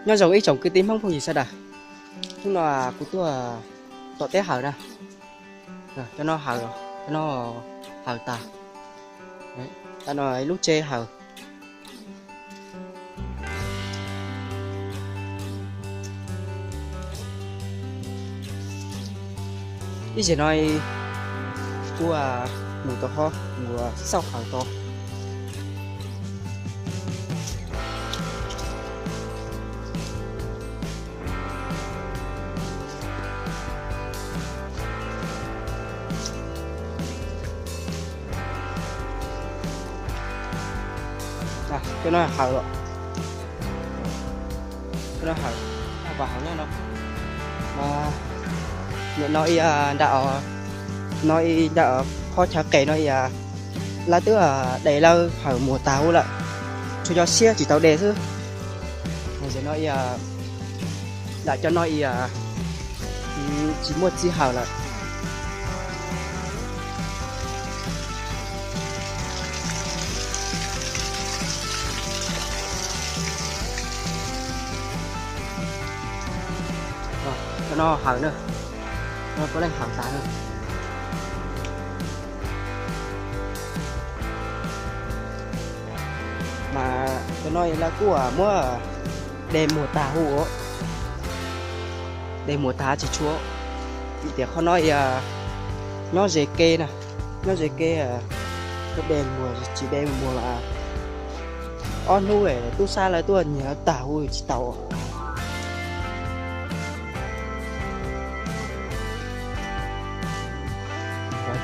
Nyob zoo ib tsoom kwv tij Hmoob phooj ywg sawv daws. Hnub no kuv tuaj tom teb hawm na. Cov no hawm, cov no hawm tas. Tam no lub tsev hawm. Ib zaug no kuv mus tom hov, mus xauj hawm tod. Cov no hawm los, cov no hawm, hawm nyob no. Nim no ib nram, no ib nram qhov chaw qes no ib, lawv twb de lawv hawm muag tag huv lawm, tsuas yog siab tsis tau de xwb. No ib, nram cov no ib, tsis muaj txiv hawm lawm. Cov no hawm na, no puav leej hawm tas na. Mas cov no lawv kuj muab de muag tag huv, de muag tag tsis tshua. Vim tias qhov no nyob ze kev na, nyob ze kev, de muag tsis de muag mas ob hnub tub sab lawv tuaj nyiag tag huv tsis tau.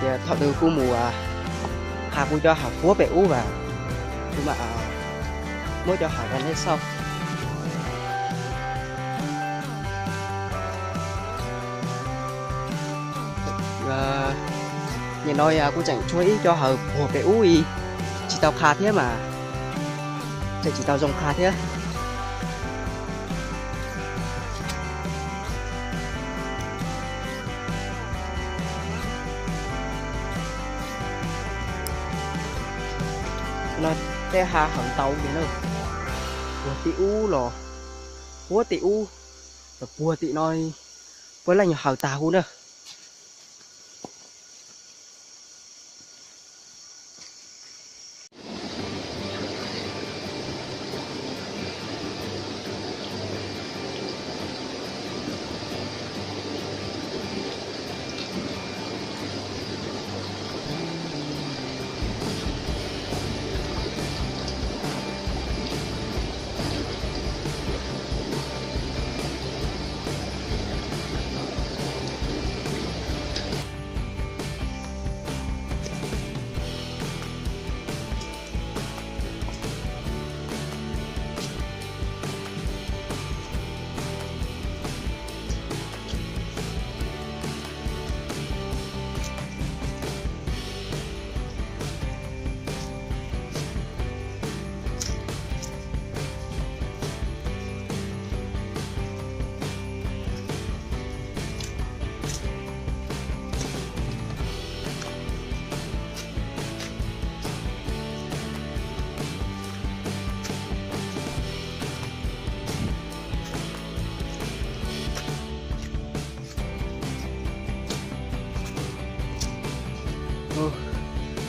Tias thaum twg kuv mus qha kuv cov hawm puag pem ub vas, kuv mam muab cov hawm rau nej xauj. Nim no kuv tseem tshuav ib co hawm puag pem ub tsis tau qha thiab mas, tseem tsis tau zoo qha thiab. No tej ha hawm ntau li na, puag tim ub los, puag tim ub los puag tim no, puav leej yog hawm tag huv na.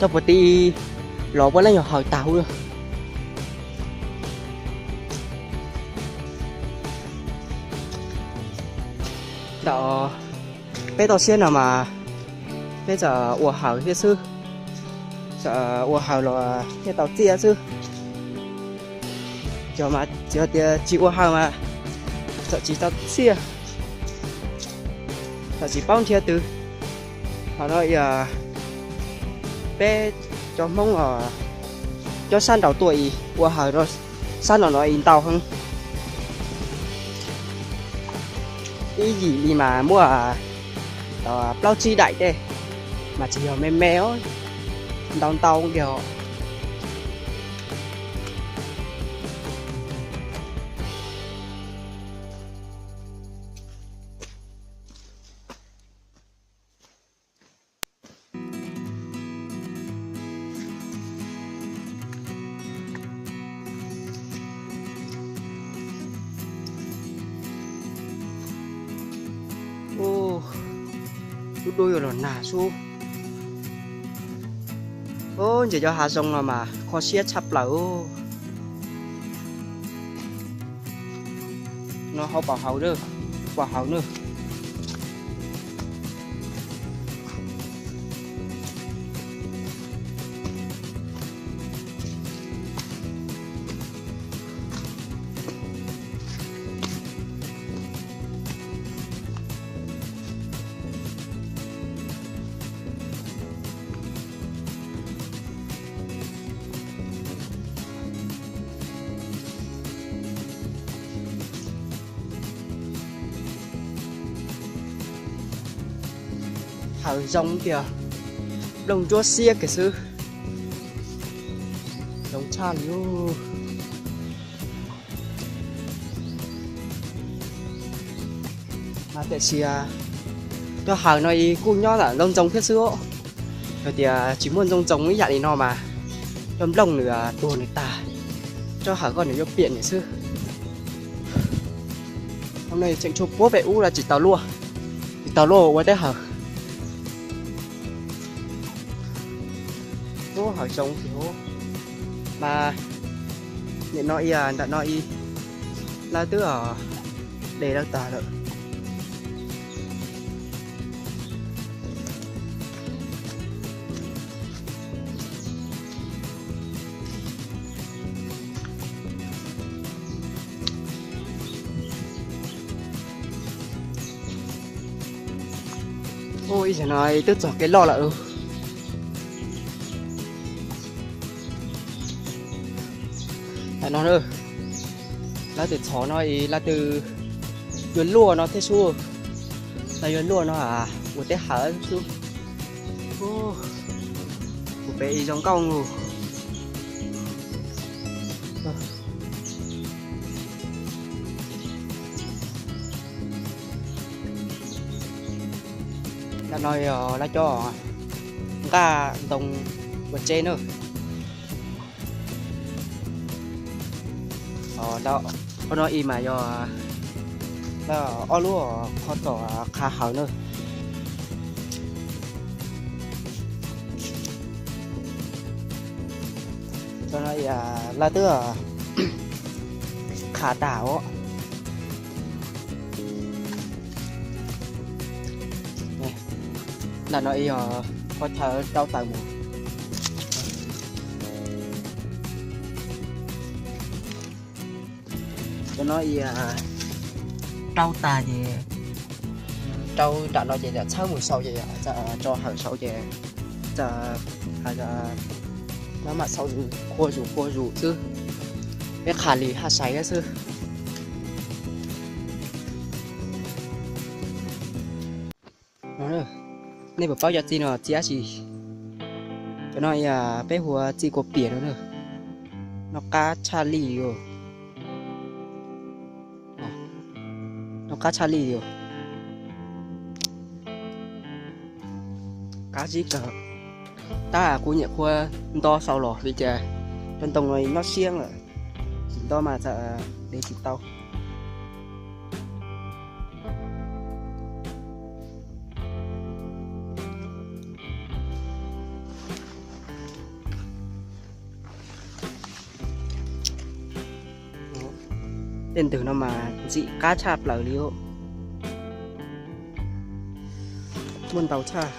Toj puag tim los puav leej yog hawm tag huv. Ntawm peb toj siab no mas peb txawm ua hawm thiab xwb, txawm ua hawm los thiaj tau txiaj xwb. Yog mas yog tias tsis ua hawm mas txawm tsis tau txiaj, txawm tsis paub nrhiav twg. Qhov no peb cov Hmoob os, cov sab nraud tuaj ib ua hawm rau sab no no ib ntau heev. Ib yim li mas muaj tau plaub tsib daim tej, mas tsis yog me me os, ntau ntau kiag os. Dub dub yuav luag nag xwb. Ub, ntses cov hav zoov no mas kho siab tshaj plaws. No hauv paus hauv, paus hauv na. Hawm zoo tiag, nplooj ntsuab xiab kiag xwb. Zoo tshaj li. Mas tiam sis cov hawm no kuj nyob ntawm ntoo ntoo thiab xwb os. Yog tias tsis muaj ntoo ntoo ib yam li no mas cov nplooj nws tuag nws tag, cov hawm ko nws yuav piam nws xwb. Hauv no tseem tshuav puab pem ub los tsis tau luaj, tsis tau luaj ua teb hawm. Ub, hawm zoo tiag. Mas nim no ib yam ntawm no ib, lawv twb de lawv tag lawm. Ub, ib yam no twb txog kev loj lawm. Tam no, lawv twb txhom no es lawv twb yuav luaj no thiab xwb. Lawv yuav luaj no ua teb hawm xwb. Ub, kuv pem ib zoo nkauj nkaus. Ntawm no yog lawv cov nqaj ntoo ua tseb na. Qhov no ib mas yog ob lub qhov tom qhov hawm na. Qhov no lawv twb qhav tag os. Ntawm no yog qhov chaw rau taws mus. Cov no rau tag ces rau nram no ces txhawb mus saum ces tso hawm saud ces txawm hais tias mam xaum zus, qhua zus qhua zus xwb, peb qha li haj sai thiab xwb. Nej puas paub cov txiv no txiv dab tsi? Cov no peb hu ua txiv kua piam no na. Noj qab tshaj li os. Noj qab tshaj li os. Qab zib kawg. Tab kuv nyuam qhuav nto saud los vim tias cov ntoo no nyob siab lawm, tsis nto mas txawm de tsis tau. Tej ntwg no mas ntxim qab tshaj plaws li. Muaj ntau tshaj.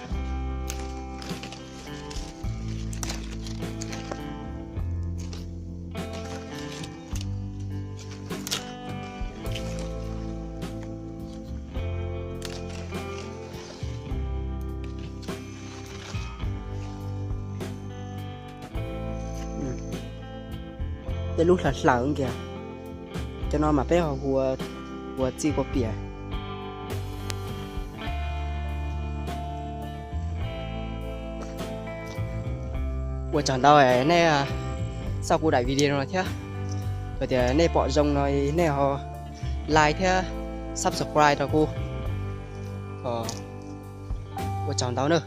Tej lub hlaws hlaws kiag. Cov no mas peb ho hu ua txiv kua piam. Ua tsaug ntau nej xauj kuv daim video no thiab. Yog tias nej pom zoo no nej ho like thiab subscribe rau kuv. Ua tsaug ntau na.